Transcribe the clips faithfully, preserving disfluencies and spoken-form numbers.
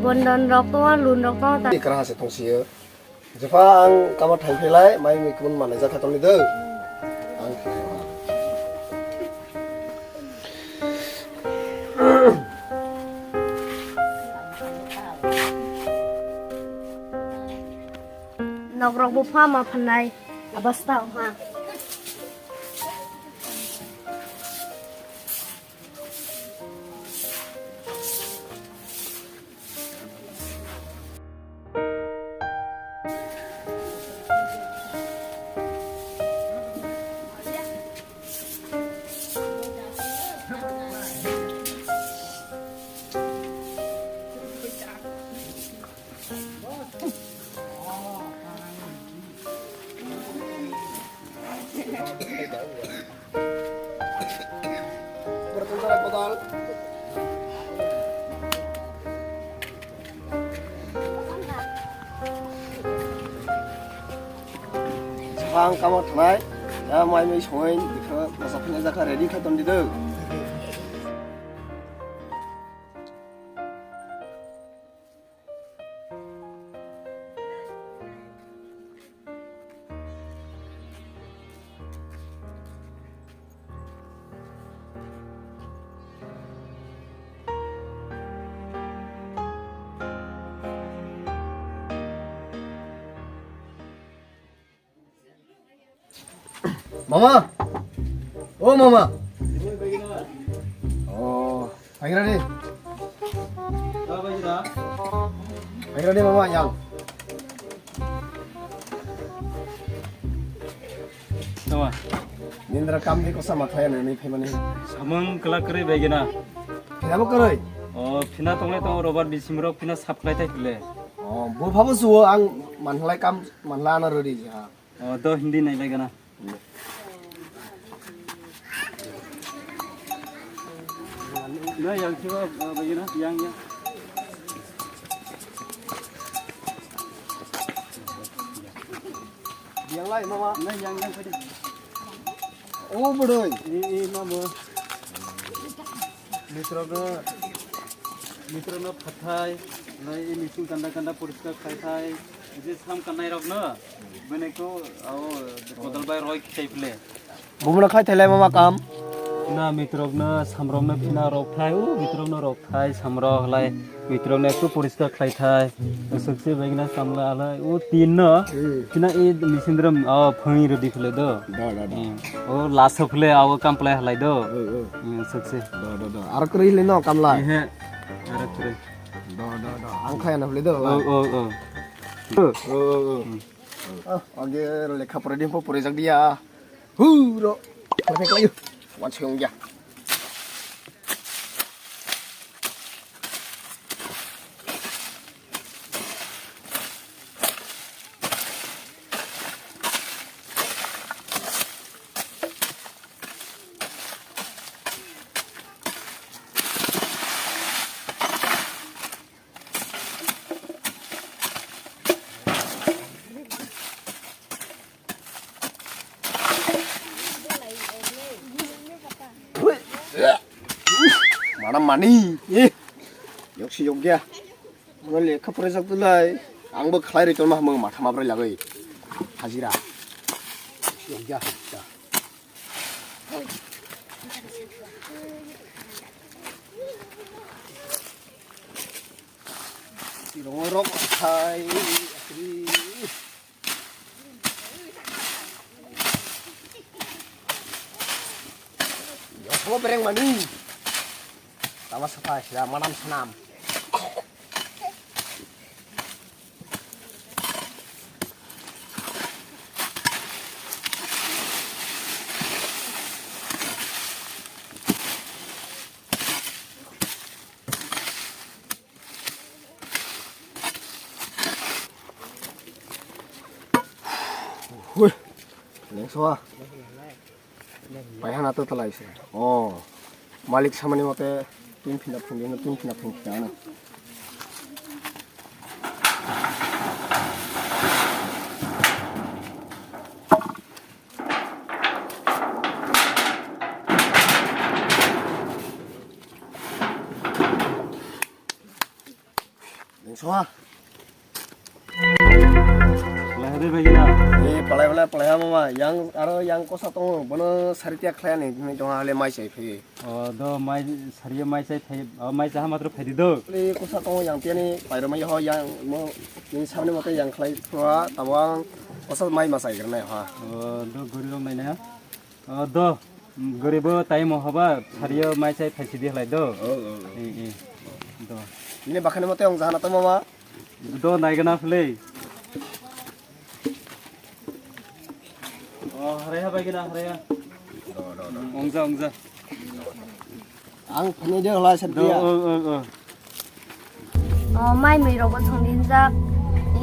Bondon rok tongo, lun rok tongo ta. Kra se tong siyo. Jepha ang kama thang phelai, mai mi kun manai jakha tong ni do. Ang Nok rok bo pha ma phanai. Abasta ha. Ang kama thanai, ya mai mai songoi, dikha, masa phina jakha ready kha ton di do. Mama! O mama! O, phaikra di. Phaikra di mama, yang. Tama. Nindra kam di kosa mathaya nani phaimani. Samung kela kwrwi bai gina. Phina bo kwrwi? O, phina tonglai tongo, robar bisim rok phina sap khlai thai phile. O, bo phabo suo ang manhlai kam, manhla ana rodi ha. O, do hindi nai bai gana. Na yang siwa, ah, bagi na, yang, yang. Yang lai, mama. Na yang, yang, pwede. O, bwdoi. I, i, mama. Mitrokno, mitrokno phathai, lai i mising kanda kanda poriskar khai thai, je sam kanai rokno, bini ko, ao, kodol bai roi khai phle. Bumuna khai thailai mama kam. Na mitrokno, samrokno phina rok thai, u mitrokno rok thai, samrok lai. Mitrok na ektu poriskar khlai thai. Sukse bagina samla alai. O tin no. Hmm. Phina e misindram, o phai rodi khle do. Da, da, da. Hmm. O las khle, o kam plai halai do. O, o. Hmm, sukse. Da, da, da. Aro kwrwi le no kamla. Ehe. Aro kwrwi. Da, da, da. Ang khaya na khle do. O, o, o. O, o, o. Hmm. Ah, age lekha pore din po pore jak dia. Huro. Khlai khlai. Wan chhung ya. Mana mani? Eh, yok si yok ya. Mana lekha pore jak tulai. Ang bo khlai ri tongma hamung matha mabrai lagoi. Hajira. Yok ya. Tirong rok khai. Yokho bereng mani. Tama sapai sila manam sanam. Hui. Lengso a. Paihana to talai se. Oh. Malik samani mote tin phina phungdi no tin phina phungdi ano. Nungsoha. Palai hade bai gina. Eh, palai, palai, palai ha mama. Yang, aro yang kosa tongo. Bono sari tiya khlai ani, hwnwi tongha hale mai chai phi. O, do mai, sari mai chai phai, o, mai chaha matro phai di do. Le kosa tongo yang tiyani, pairo mai ho yang mo, ni samne mote yang khlai phua, tabo ang kosa mai ma chai granai ha. O, do gori rok nai na. O, do, goribo time o haba, sari mai chai phai si di hlai do. O, o, o. Eh, eh. Do. Nini bakhani mote ong jana to mama. Do naigana phlei. O, haraiha baigana, haraiha. Ongja, ongja. Ang phani de hola sir dia. O, o, o. O, mai mui rogo thongdinjak.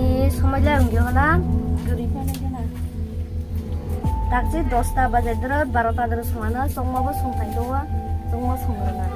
E, somai lai ongyo hola. Guri. Takchi dosta baje doro, barota doro songano, chongmabo songthai dogo, chongma songrwna.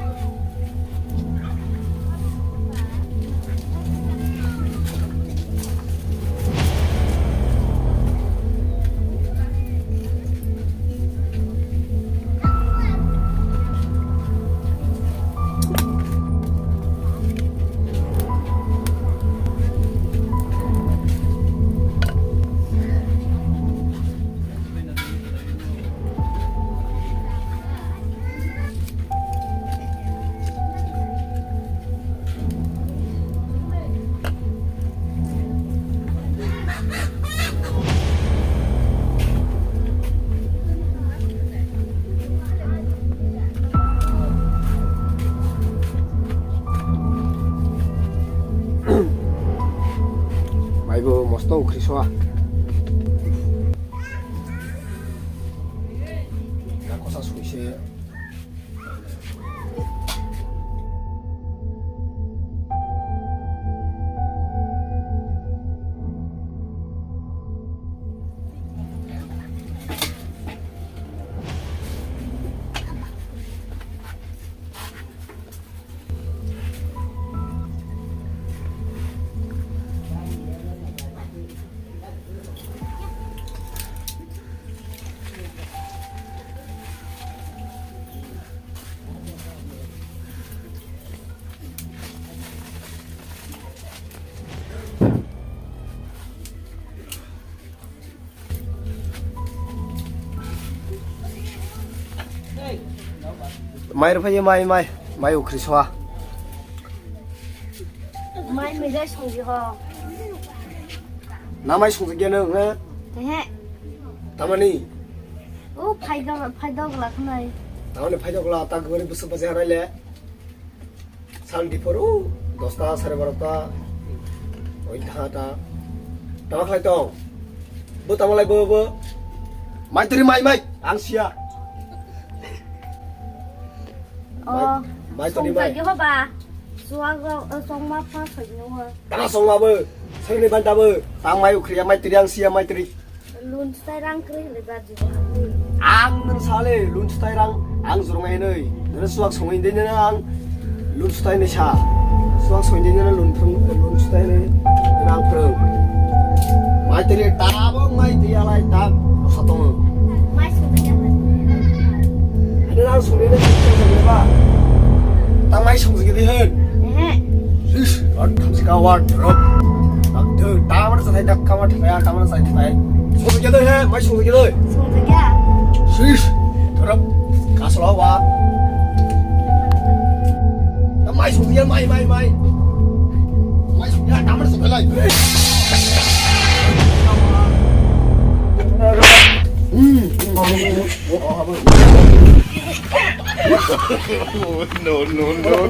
Maibo mosto ukhri soa. Kosa sui se. Mai rw phai mai, mai, mai ukhri soa. Mai mui lai songdi ho. Na mai songdi gyan nw, he? He. Tamani? O, phai do, phai do gla khnai. Tamani phai do gla, ta gori busu baje harai le. Sal dipor o, dosta, sare barota, oi tha ta. Tama khlai tong. Bo tama lai bo, bo. Mai tiri mai, mai, ang sia. O, mai, mai tiri mai. Songja di ho ba. Suago, eh, songma pha songno ho. Tama songma bo. Songni ban ta bo. Tang mai ukhriya, mai tiri ang sia, mai tiri. Lun sutai rang kwrwi hwnwi ba jibo hapni. Ang nwng sale lun sutai rang ang jurung hinwi. Nwng suak songwi de nwng ang lun sutai ni sa. Suak songwi de nwng lun phrwng, lun sutai ni nwng ang phrwng. Mai tiri tabok mai tiri alai tak sa tongo. Mai songwi ya. Ani rang songwi ni sa ba. Tang mai songwi de hwn. Ehe. Sis, wan thamsi ka wan drop. Dak de, tamar sa thai dak kamar thai, kamar sa thai. Song ja de he, mai song ja de. Song ja. Sis, drop. Kaslo wa. Mai song ja, mai, mai, mai. Mai song ja, tamar sa thai lai. Hmm. No, no, no, no.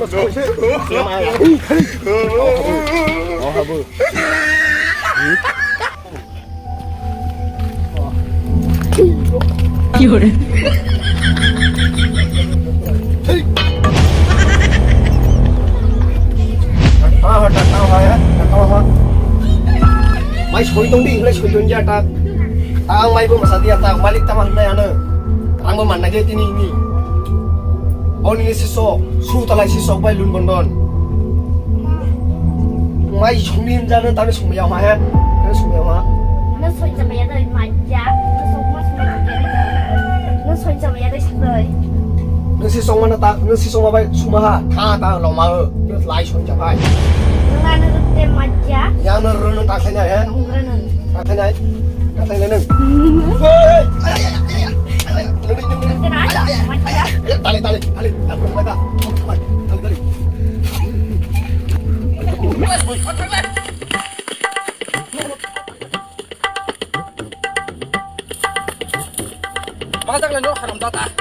Mai soi tong di, mai soi tong ja ta. Ta ang mai bo masa dia ta, malik tama hwnai ano. Ang bo manna je tini ini. Oni ni siso, su talai siso bai lun bondon. Mai sumi jana tani sumi ya ma he. Tani sumi ya ma. Na soi jama ya dai mai ya. Na soi ma sumi ya dai. Na soi jama ya dai sai. Na si song mana ta, na si song ma bai suma ha. Tha ta lo ma. Na lai soi jama. Na na tem Nang taklainai, he? Taklainai? Taklainai nang? Tali, tali, tali. Tali, tali. Bajakle no haram data.